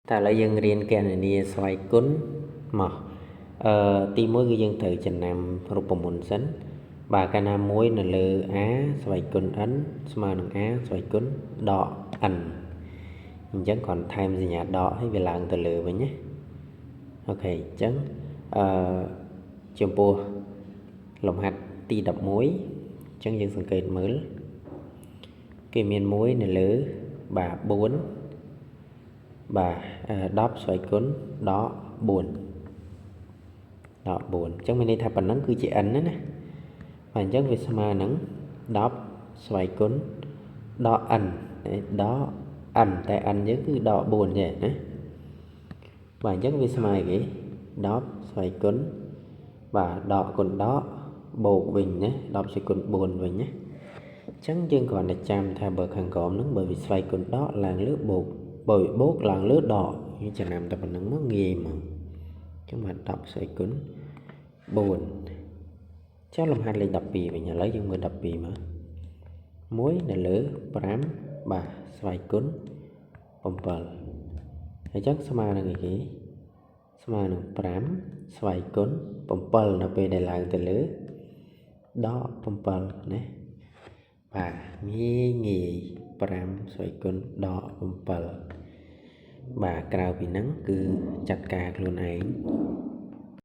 តែឥឡូវយើងរៀនគណនាស្វ័យគុណមកអឺទី1គឺយើងត្រូវចំណាំរូបមន្តសិនបាទកាលណា1នៅលើ a ស្វ័យគុណ n ស្មើនឹង a ស្វ័យគុណដក n អញ្ចឹងគ្រាន់ថែមសញ្ញាដកឲ្យវាឡើងទៅលើវិញណាOK អញ្ចឹងអឺចំពោះលំហាត់ទី11អញ្ចឹងយើងសង្កេតមើលគេមាន1នៅលើបាទ4បាទ10ស្វ័យគុណដក4ដក4អញ្ចឹងមានន័យថាប៉ុណ្ណឹងគឺជា n ណាណាបាទអញ្ចឹងវាស្មើនឹង10ស្វ័យគុណដក n ដក n តែ n យើងគឺដក4ទេណាបាទអញ្ចឹងវាស្មើអីគេ10ស្វ័យគុណបាទដកគុណដកបូកវិញណា10ស្វ័យគុណ4វិញណាអញ្ចឹងយើងគ្រាន់តែចាំថាបើខាងក្រោមហ្នឹងបើវាស្វ័យគុណដកឡើងលើបូកបើវាបូកឡើងលើដកយើងចំណាំតែប៉ុណ្្នឹងមកងាយហ្មងអញ្ចឹងបាទ10ស្វ័យគុណ4ចុះលំហាត់លេខ12វិញឥឡូវយើងមើល12មក1នៅលើ5បាទស្វ័យគុណ7អញ្ចឹងស្មើនឹងអីគេស្មើនឹង5ស្វ័យគុណ7នៅពេលដែលឡើងទៅលើដក7ណាបាទងាយងាយ5ស្វ័យគុណដក7បាទក្រៅពីហ្នឹងគឺចាត់ការខ្លួនឯង។